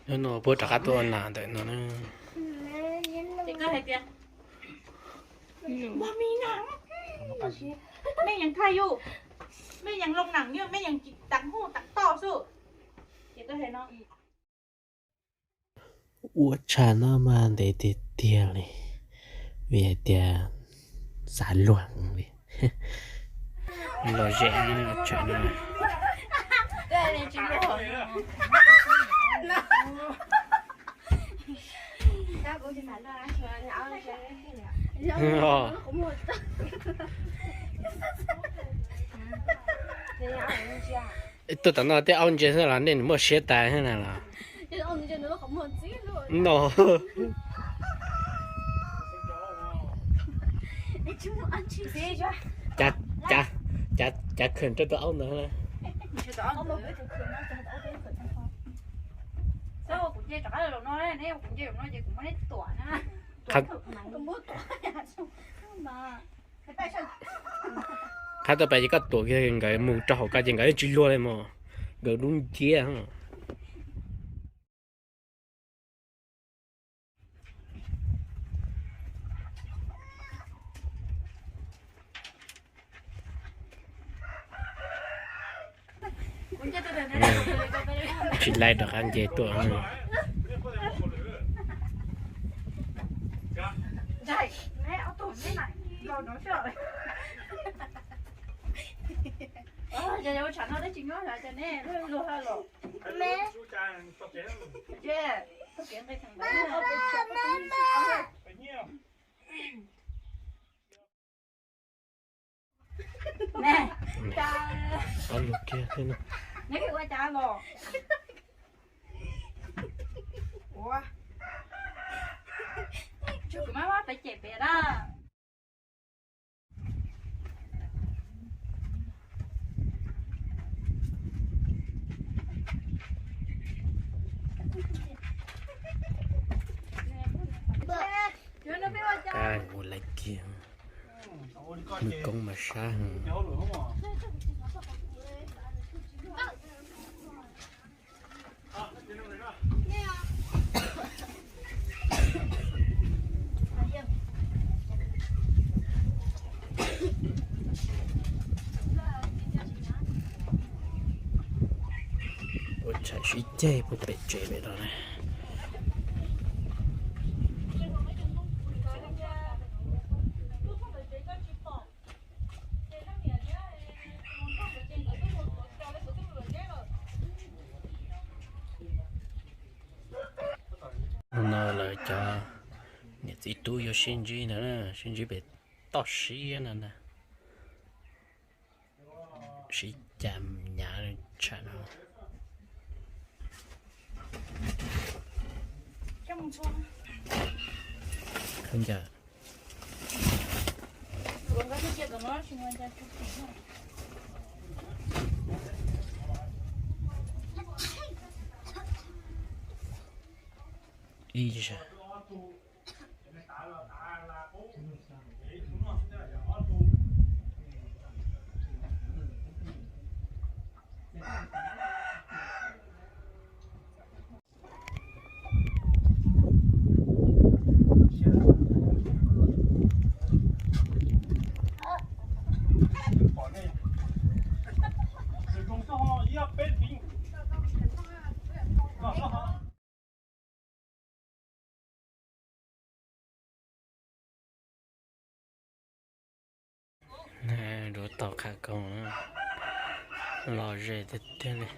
Hnub no puab rov qab tuaj ua nas ntawm no na. Ces koj hais tias, mej yeej thaj yus, mej yeej loo nam yus, mej yeej tsis tav huj tav toj xwb. Ces koj hais no. Ua tshaj no mas ntev tiag tiag li, vim hais tias xav luag li. Los zem tshaj no. Tuaj tom no tej aub ntse xwb los nej muaj siab tas na los. No. Cav khwm rau tus aub ntawd. Qhab tau pais ces koj tuam kiag nkawd mus rau hauv ko ces nkawd tsis luag li mog, nkawd dub nciab. Tsis laib rov qab nce tuaj. Neb ua cas los? Ua, tsuas kuv maj maj pem cem pem na. Ua laiv kiag, nws koob mas sab heev. Ua tshais sib ceg puag pem tsev pem no na. Hnub no lawv cov niam txiv tub yuav sib ntsib ntag, sib ntsib pem toj siab no ntag. Sib cav nyav tshaj no. Khaub ncaws. Ib zaug. Duav tau qhov koog, los ze tiag tiag li.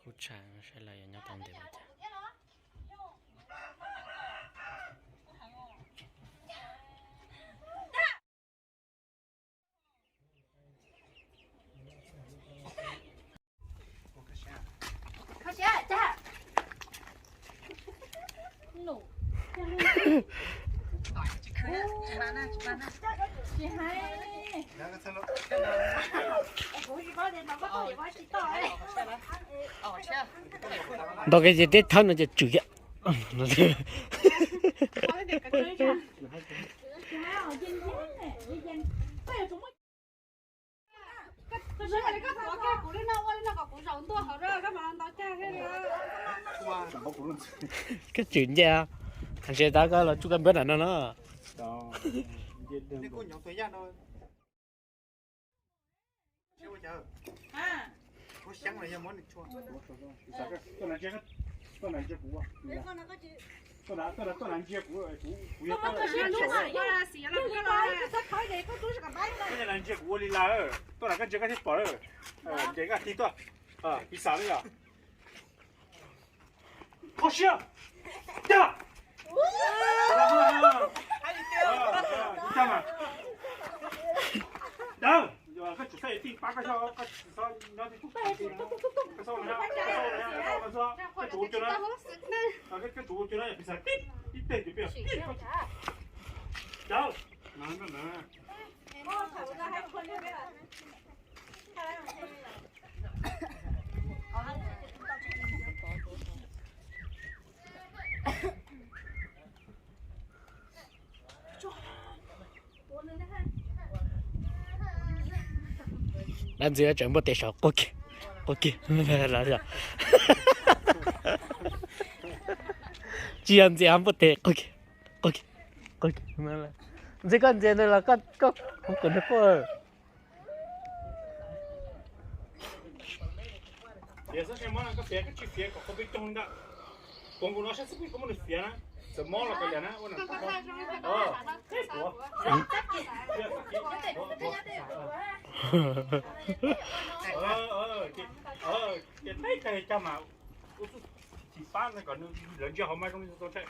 Kuv tsham saib lawv yuav nyob tau ntev li cas. Ntaus kev ces teb thawb no ces tswm kiag. Koj tswm nce, ntshe tab koj los tsuj koj npawb nram no no. Ntsia kuv ua li lawm, tuaj nram koj ntsia koj thiaj pom lawm. Ntes koj tig tuaj, piv xam li yom. Kho siab. Cas. Cas mas. Dawb. Koj tsum xav tij pab koj xyov koj tsis xav nyob tib tug. Koj xav ua no, koj xav ua no, koj tsum ua cuag no. Koj tsum ua cuag no, piv xam tib, ib teg ces peb tib. Dawb. Dab ntxwg tseem npuaj tes saum quaj kiag, quaj kiag. Tsis yog ntxias npuaj tes quaj kiag, quaj kiag, quaj kiag. Ntxwg koj ntxias nws los koj, koj, koj kom nws quaj. Fiav xwb, seb mob no koj fiav koj tsis fiav kom qhov peb cog li ntawd. Pov nkaus no saib xwb peb koj muab nws fiav na. Txawm mob los koj liam na, ua na. Ces teb kag cag mas ua xwb, tsis pab kom nws lawv ntsia hauv mas zoo li txaus txaus.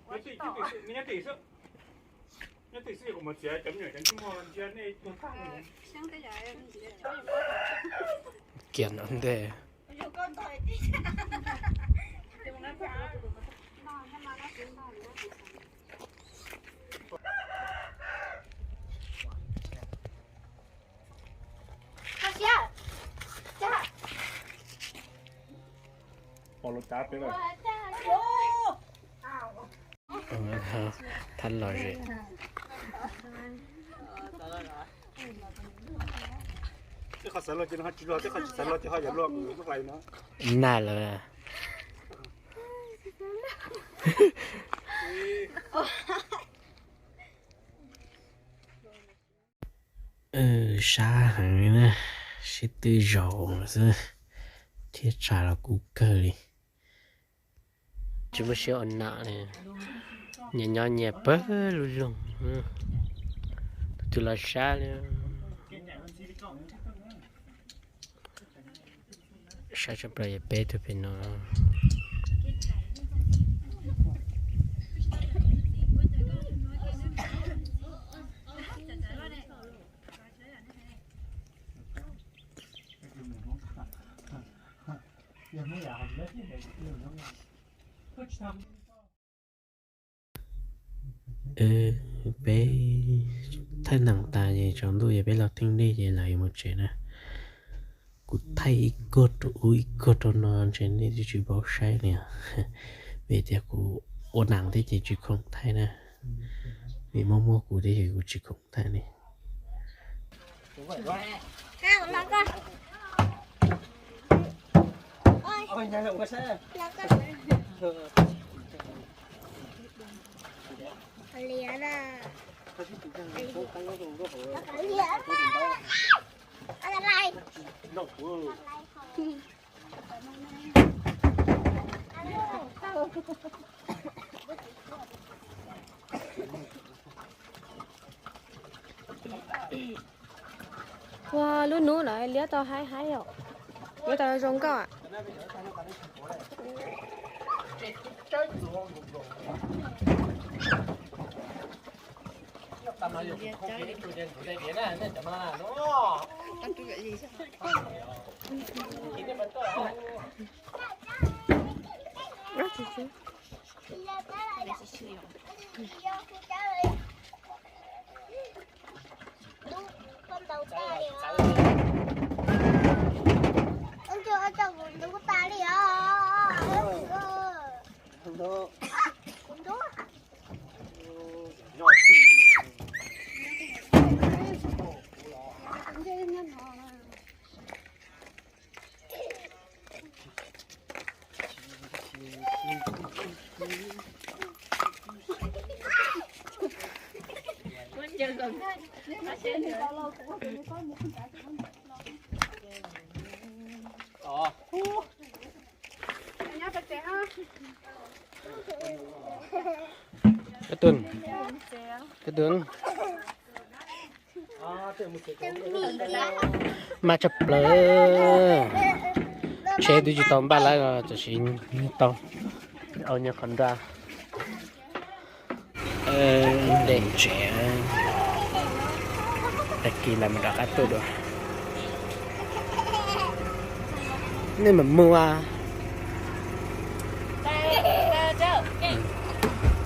Nyob tim xwb, nyob tim xwb, kuv mus txiav cov me nyuam cov ntsej muag ntsia nej tuag tag li. Kiag no ntej. Pom lub cab peb lawm. Thab lom zem. Tej qhov xav luag ces nws ho tsis luag, tej qhov tsis xav luag ces ho yuav luag mus lub hlais no. Nag lawm. Sab heev li na, sib tw zaum xwb thiab, tshav los kub kawg li. Tsis muaj siab ua nam li, nyias nyob nyias pawg lug loog. Tus twg los sab li. Sab tshaj plaws yog peb tug pem no. Peb thaij nees tas ces tsaus ntuj ces peb los theej dej ces lawv yuav mus tsev na. Kuv thaij ib kog rau ub ib kog rau no ntshe nej twb tsis paub saib li os. Vim tias kuv ua nees thiab ces tsis khoom thaij na. Vim muaj muaj kuv thiab ces kuv tsis khoom thaij li. Ua lub hnub no liab tau haib haib os. Liab tau zoo nkauj. Kab tuj, kab tuj. Maj tshaj plaws. Tsheb twb tsis tau npaj lawm, tam sim tau au nyob qhov nraj. Nte tsev, tag kis lawm mus rov qab tuaj dua. Nej mam mus a.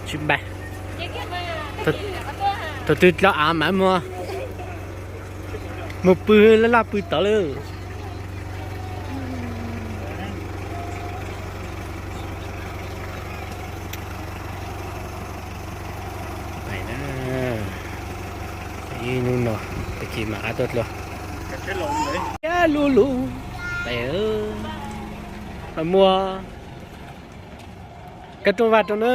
Tsis npaj. Thaum twg dlov av mam mus. Mus pw laj laj pw tod lawm. Ib hnub no tag kis mam rov qab tuaj dua. Lub lub, mam muag koj rooj vag rau na.